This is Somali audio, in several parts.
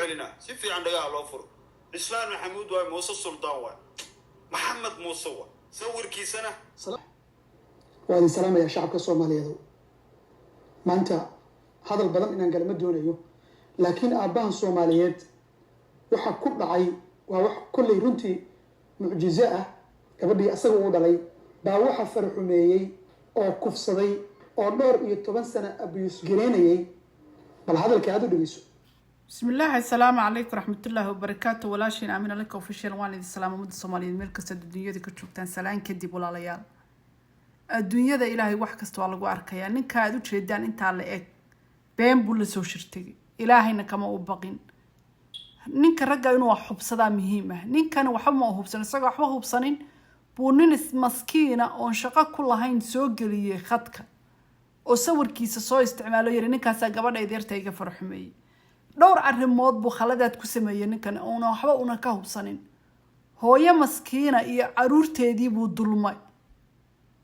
Celinaa si fiican dhagaha loo furo. Cismaan Maxamuud waay, Muuse Suldaan waay, Maxamed Muuse waay sawirkiisana. Waa idin salaamayaa, shacabka Soomaaliyeed. Maanta hadal badan inaan galama doonayo, laakiin aabbahan Soomaaliyeed waxa ku dhacay waa wax kolley runtii mucjizo ah. Gabadhii asaga uu dhalay baa waxa faraxumeeyey oo kufsaday oo dhowr iyo toban sano abuse gareynayay. Bal hadalka aada u dhegeyso. Bismi illaahi, assalaamu calaykum waraxmatullaahi wabarakaatu. Walaashiin Aamina Laka Official, waan idin salaama, ummadda Soomaaliyeed meel kasta adduunyada ka joogtaan. Salaan kadib, walaalayaal, adduunyada Ilaahay wax kasta waa lagu arkayaa. Ninka aad u jeedaan intaa la eg been buu lasoo shirtagay, Ilaahayna kama u baqin. Ninka ragga inuu wax hubsadaa muhiim ah. Ninkana waxba ma hubsan. Isagoo waxba hubsanin buu nin maskiina oon shaqo ku lahayn soo geliyey khadka oo sawirkiisa soo isticmaalo, yiri ninkaasaa gabadha ideerta iga faraxumeeyey. Dhowr arrimood buu khaladaad ku sameeyey ninkan uuna waxba una ka hubsanin. Hooyo maskiina iyo caruurteedii buu dulmay.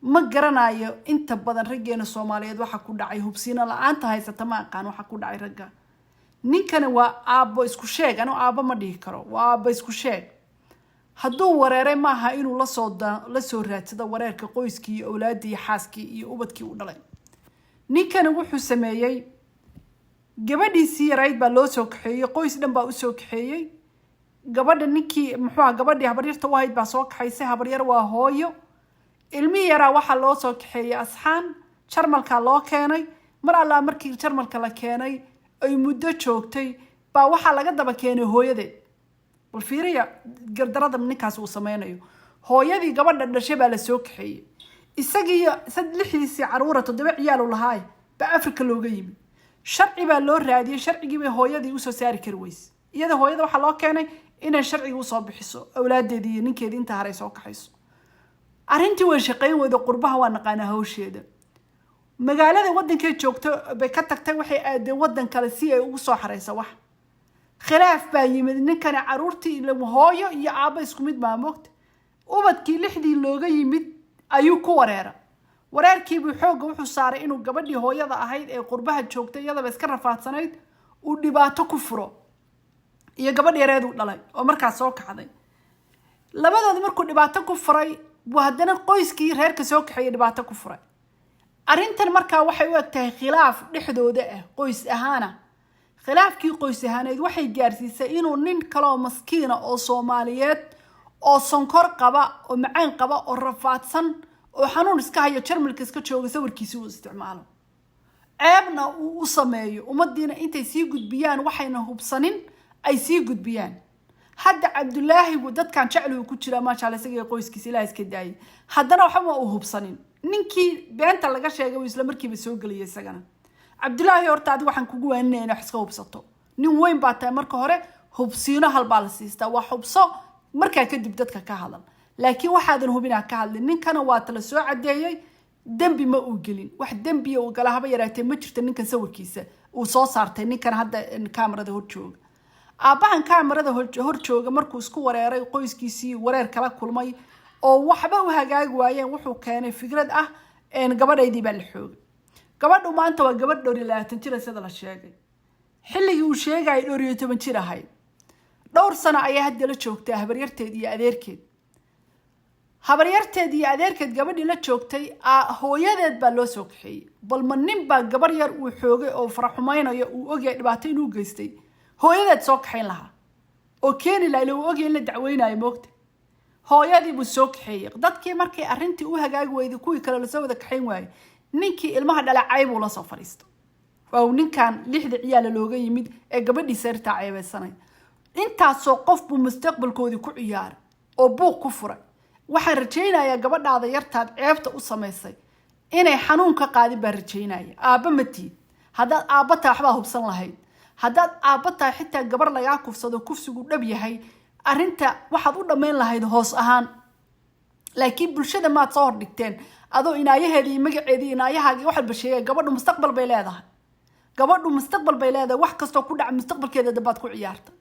Ma garanayo inta badan raggeena Soomaaliyeed waxa ku dhacay, hubsiino la-aanta haysata ma aqaan waxa ku dhacay ragga. Ninkani waa aabbo isku sheeg. Anu aabbo ma dhihi karo, waa aabbo isku sheeg. Hadduu wareeray, maaha inuu lasoo raadsado wareerka qoyskii iyo awlaaddii iyo xaaskii iyo ubadkii u dhalay. Ninkani wuxuu sameeyey, gabadhiisii yarayd baa loo soo kaxeeyey, qoys dhan baa usoo kaxeeyey gabadha. Ninkii muxuu, gabadhii habaryarta u ahayd baa soo kaxaysay. Habaryar waa hooyo. Ilmihii yaraa waxaa loo soo kaxeeyey asxaan, Jarmalkaa loo keenay. Mar allaa markii Jarmalka la keenay ay muddo joogtay baa waxaa laga daba keenay hooyadeed. Bal fiiriya gardarada ninkaas uu sameynayo. Hooyadii gabadha dhashay baa la soo kaxeeyey. Isagiiyo lixdiisii caruura, toddoba ciyaalu lahaay, baa Africa looga yimid. Sharci baa loo raadiyey, sharcigii bay hooyadii usoo saari kari weyse. Iyada hooyada waxaa loo keenay inay sharciga usoo bixiso awlaadeedii iyo ninkeedii inta haray soo kaxayso. Arrintii way shaqayn weyda. Qurbaha waa naqaanaa hawsheeda. Magaalada wadankay joogto bay ka tagtay, waxay aadeen wadan kale si ay ugu soo xareyso. Wax khilaaf baa yimid. Ninkani caruurtii, hooyo iyo aabba isku mid maa moogta, ubadkii lixdii looga yimid ayuu ku wareera. Wareerkiibuu xoogga wuxuu saaray inuu gabadhii hooyada ahayd ee qurbaha joogtay, iyadaba iska rafaadsanayd, uu dhibaato ku furo, iyo gabadh yareeduu dhalay oo markaas soo kacday. Labadooda markuu dhibaato ku furay buu haddana qoyskii reerka soo kaxeeyay dhibaato ku furay. Arrintan markaa waxay u eg tahay khilaaf dhexdooda ah, qoys ahaana. Khilaafkii qoys ahaaneed waxay gaarsiisay inuu nin kaleoo maskiina oo Soomaaliyeed oo sonkor qaba oo macaan qaba oo rafaadsan oo xanuun iska hayo, Jarmalka iska jooga, sawirkiisi uu isticmaalo, ceebna uu u sameeyo ummadiina. Intay sii gudbiyaan waxayna hubsanin ay sii gudbiyaan. Hadda Cabdulaahigu dadkan jecluhu ku jiraa, maasha Alla, isaga qoyskiisa Ilaah iska daayay. Haddana waxba ma uu hubsanin. Ninkii beenta laga sheegay uu isla markiiba soo geliyay isagana. Cabdulaahi, horta adiga waxaan kugu waaninaya inaad wax iska hubsato. Nin weyn baa tahay. Marka hore hubsiino hal baa la siistaa, waa hubso, markaa kadib dadka ka hadal. Laakiin waxaadan hubinaa ka hadlin. Ninkana waa tala soo cadeeyey, dembi ma uu gelin. Wax dembiya uu gala haba yaraatee ma jirta. Ninkan sawirkiisa uu soo saartay, ninkan hadda kaamarada hor jooga, aabbahan kaamarada hor jooga, markuu isku wareeray, qoyskiisii wareer kala kulmay oo waxba u hagaagi waayeen, wuxuu keenay fikrad ah gabadhaydii baa la xoogay. Gabadhu maanta waa gabadh dhowr iyo labaatan jira sida la sheegay. Xilligii uu sheegayay 12 jir ahayd. Dhowr sano ayaa hadda la joogtaa habaryarteed iyo adeerkeed. Habaryarteed iyo adeerkeed gabadhii la joogtay, hooyadeed baa loo soo kaxeeyey. Bal ma nin baa gabar yar uu xoogay oo faraxumaynayo, uu ogyahay dhibaato inuu geystay, hooyadeed soo kaxayn lahaa oo keeni lahaa? Ila uu ogyahay in la dacweynayo, moogta. Hooyadii buu soo kaxeeyey. Dadkii markay arrintii u hagaagi weyday, kuwii kale lasoo wada kaxayn waayey, ninkii ilmaha dhalacay buu lasoo fadhiista. Waa ninkan lixda ciyaala looga yimid ee gabadhiisa yartaa ceebeysanay. Intaasoo qof buu mustaqbalkoodii ku ciyaaray oo buuq ku furay. Waxaan rajaynayaa gabadhaada yartaad ceebta u samaysay inay xanuun ka qaadin baan rajaynaya. Aabba ma tiid. Haddaad aabba tahay, waxbaa hubsan lahayd. Haddaad aabba tahay, xitaa gabar lagaa kufsado, kufsigu dhab yahay, arrinta waxaad u dhammayn lahayd hoos ahaan, laakiin bulshada maad soo hordhigteen adoo inaayaheedii iyo magaceedii, inaayahaagii wax walba sheegay. Gabadhu mustaqbal bay leedahay. Gabadhu mustaqbal bay leedahay. Wax kastoo ku dhaca mustaqbalkeeda dambaad ku ciyaarta.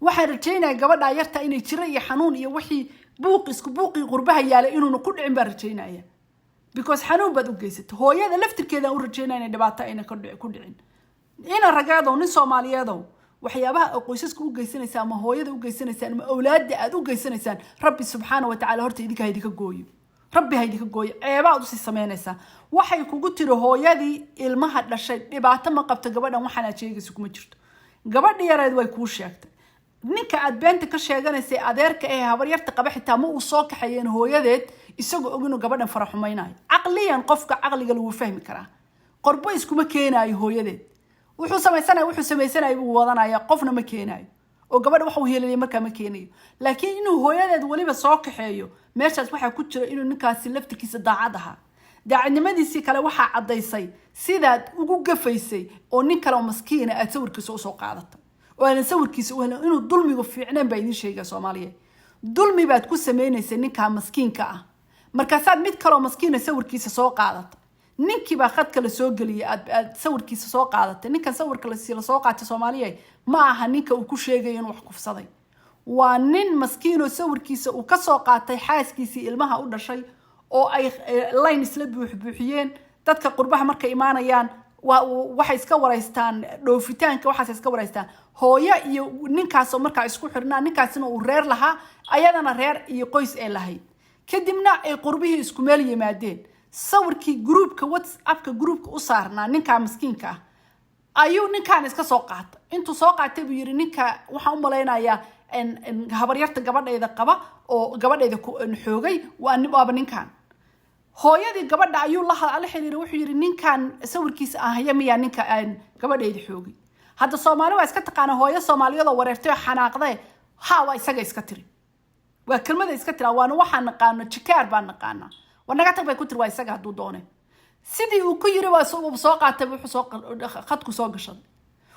Waxaan rajaynaya gabadhaa yarta inay jiro iyo xanuun iyo wixii buuq isku buuqii qurbaha yaalay inuuna ku dhicin baan rajaynaya, because xanuun baad u geysatay. Hooyada laftirkeedaan u rajaynaya inay dhibaato ayna ku dhicin. Ina rageedow, nin Soomaaliyeedow. Waxyaabaha aad qoysaska u geysanaysaa ama hooyada u geysanaysaan ama awlaadda aad u geysanaysaan, Rabbi subxaana wa tacaala horta idinka ha idinka gooyo, Rabbi ha idinka gooyo. Ceeba aad usii samaynaysaa. Waxay kugu tiri hooyadii ilmaha dhashay, dhibaato ma qabto gabadhan, waxaan aad sheegaysa kuma jirto. Gabadhi yareed way kuu sheegtay. Ninka aad beenta ka sheeganaysay, adeerka ee habaryarta qaba, xitaa ma uu soo kaxeeyeen hooyadeed isagoo og inuu gabadhan faraxumaynayo. Caqliyan qofka caqliga lagu fahmi karaa, qorbo iskuma keenaayo hooyadeed. Wuxuu samaysanaya, wuxuu samaysanaya buu wadanaya, qofna ma keenaayo oo gabadha waxa uu heelaya markaa ma keenayo. Laakiin inuu hooyadeed weliba soo kaxeeyo, meeshaas waxaa ku jira inuu ninkaasi laftirkiisa daacad ahaa. Daacadnimadiisii kale waxaa caddaysay sidaad ugu gafaysay oo nin kale oo maskiina aad sawirkiisa usoo qaadatay oo aadan sawirkiisa u helin. Inuu dulmigu fiicneen baa idiin sheegaya, Soomaaliya. Dulmi baad ku sameynaysay ninkaa maskiinka ah, markaasaad mid kaleoo maskiina sawirkiisa soo qaadatay. Ninkiibaa khadka la soo geliyay, aad sawirkiisa soo qaadatay. Ninkan sawirka lasoo qaatay, Soomaaliya, ma aha ninka uu ku sheegayo inuu wax kufsaday. Waa nin maskiinoo sawirkiisa uu kasoo qaatay xaaskiisii ilmaha u dhashay oo ay line isla buuxbuuxiyeen. Dadka qurbaha markay imaanayaan waxay iska waraystaan dhoofitaanka, waxaas iska waraystaan. Hooyo iyo ninkaasoo markaa isku xirnaa, ninkaasina uu reer lahaa, ayadana reer iyo qoys ay lahayd, kadibna ay qurbihii isku meel yimaadeen. Sawirkii groupka WhatsAppka, groupka u saarnaa ninkaa maskiinka ah ayuu ninkaan iska soo qaatay. Intuu soo qaatay buu yiri, ninka waxaan u malaynayaa habaryarta gabadhayda qaba oo gabadhayda xoogay waaba ninkan. Hooyadii gabadha ayuu la xiriiray. Wuxuu yiri, ninkan sawirkiisa aan haya miyaa ninka gabadhayda xoogay? Hadda Soomaali waa iska taqaana, hooyo Soomaaliyadoo wareertay oo xanaaqday, ha, waa isaga iska tiri. Waa kelmada iska tira, waana waxaan naqaano, jikaar baan naqaanaa. War naga tag bay ku tiri, waa isaga hadduu doone. Sidii uu ku yiri waa soo qaatay, wuxuu soo khadku soo gashaday.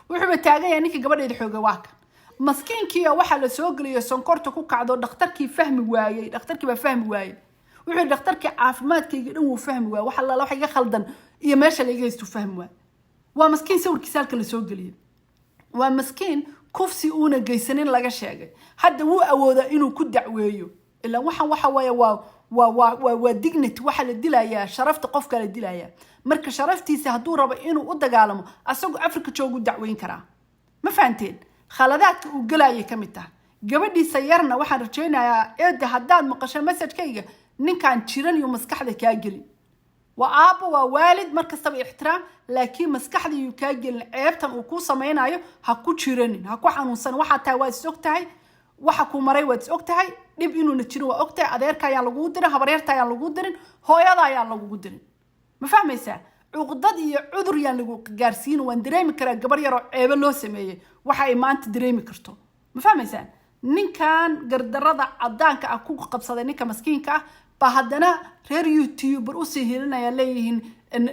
Wuxuuba taagan yahay, ninkii gabadheeda xoogay waa kan. Maskiinkiia waxaa la soo geliyay sonkorta ku kacdo. Dhakhtarkii fahmi waayey, dhakhtarkii baa fahmi waayey. Wuxuu yidhi, dhakhtarkii caafimaadkayga dhan wuu fahmi waayey, wax allaala wax iga khaldan iyo meesha laiga haysto fahmi waayey. Waa maskiin sawirkiisa halka la soo geliyay, waa maskiin kufsi uuna geysanin laga sheegay. Hadda wuu awoodaa inuu ku dacweeyo, ilaa waxaan waxa waaye waa dignity. Waxaa la dilayaa sharafta qofka la dilayaa. Marka sharaftiisa hadduu rabo inuu u dagaalamo, asagoo Africa joogu dacweyn karaa. Ma fahanteen? Khaladaadka uu galayay ka mid tahay. Gabadhiisa yarna waxaan rajaynayaa, eeda, haddaad maqasho messagekayga, ninkaan jiran iyo maskaxda kaa gelin. Waa aabbo, waa waalid, mar kastaba ixtiraam, laakiin maskaxda yuu kaa gelin. Ceebtan uu kuu samaynayo ha ku jiranin, ha ku xanuunsanin. Waxaa tahay waad is og tahay, waxa kuu maray waad is og tahay, dhib inuuna jirin waa og tahay. Adeerka ayaan lagugu dirin, habaryarta ayaan lagugu dirin, hooyada ayaan lagugu dirin. Ma fahmaysaa? Cuqdad iyo cudur yaan lagu gaarsiin. Waan dareemi karaa gabar yaroo ceebo loo sameeyey waxa ay maanta dareemi karto. Ma fahmaysaan? Ninkan gardarada cadaanka ah ku qabsaday ninka maskiinka ah baa haddana reer YouTuber usii hilinaya, leeyihiin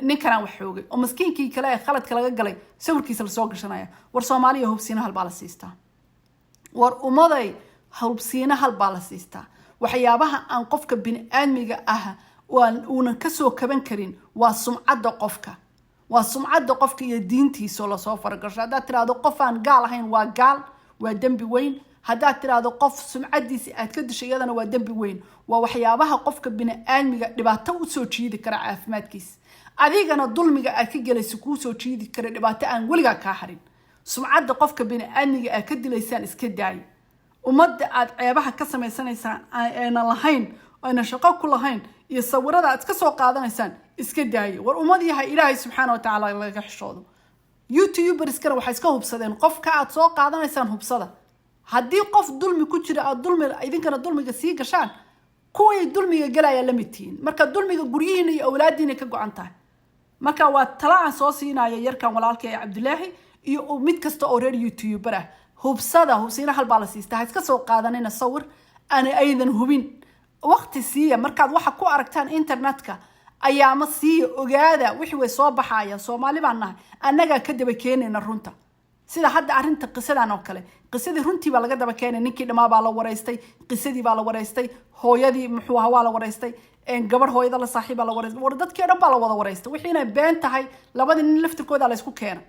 ninkanaan wax xoogay, oo maskiinkii kale ee khaladka laga galay sawirkiisa lasoo gashanaya. War Soomaaliya, hubsiina hal baa la siistaa. War ummaday, hubsiina hal baa la siistaa. Waxyaabaha aan qofka bini-aadmiga ah uunan kasoo kaban karin waa sumcadda qofka, waa sumcadda qofka iyo diintiisa oo lasoo faragasho. Haddaad tiraahdo qof aan gaal ahayn waa gaal, waa dembi weyn. Haddaad tiraahdo qof sumcaddiisa aad ka dishay, iyadana waa dembi weyn. Waa waxyaabaha qofka bini-aadmiga dhibaato usoo jiidi kara caafimaadkiisa. Adigana dulmiga aad ka gelayso kuu soo jiidi kara dhibaato aan weligaa kaa harin. Sumcadda qofka bini-aadmiga aad ka dilaysaan iska daayo. Ummadda aad ceebaha ka samaysanaysaan ayna lahayn, ayna shaqo ku lahayn, iyo sawirada aad iska soo qaadanaysaan iska daayo. War ummad yahay, Ilaahay subxaana wa tacaala laga xishoodo. YouTuberskana waxay iska hubsadeen qofka aad soo qaadanaysaan, hubsada. Haddii qof dulmi ku jira aad dulmi, idinkana dulmiga sii gashaan, kuway dulmiga galayaa la mid tihiin. Marka dulmiga guryihiina iyo awlaadiina ka go-an tahay. Marka waa tala aan soo siinaya yarkan walaalkay Cabdulaahi iyo mid kasta oo reer YouTuber ah: hubsada, hubsiina hal baa la siistaa. Ha iska soo qaadanina sawir aan aydan hubin. Waqti siiya markaad waxa ku aragtaan internetka, ayaama siiya, ogaada wixii way soo baxayaan. Soomaali baan nahay, annagaa ka daba keenayna runta. Sida hadda arrinta qisadan oo kale, qisadii runtii baa laga daba keenay. Ninkii dhamaa baa la wareystay, qisadii baa la wareystay, hooyadii muxuu ahaa waa la wareystay, gabadh hooyada la saaxiib baa la wareystay. War dadkii o dhan baa la wada wareystay. Wixii inay been tahay, labadii nin laftirkooda la isku keenay,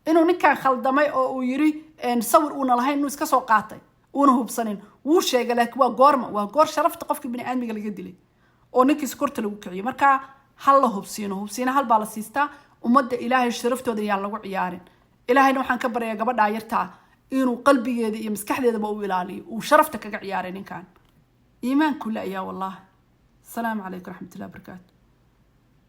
inuu ninkan khaldamay oo uu yiri sawir uuna lahayn inuu iska soo qaatay uuna hubsanin wuu sheegay. Laakiin waa goorma? Waa goor sharafta qofkii bini aadmiga laga dilay oo ninkii sokorta lagu kiciyay. Marka hal la hubsiino, hubsiino hal baa la siistaa. Ummadda Ilaahay sharaftooda yaan lagu ciyaarin. Ilaahayna waxaan ka baryayaa gabadhaa yartaa. Inuu qalbigeeda iyo maskaxdeedaba u ilaaliyo, uu sharafta kaga ciyaaray ninkan. Iimaanku la ayaa. Wallahi, asalaamu calaykum raxmatullahi wabarakaatu.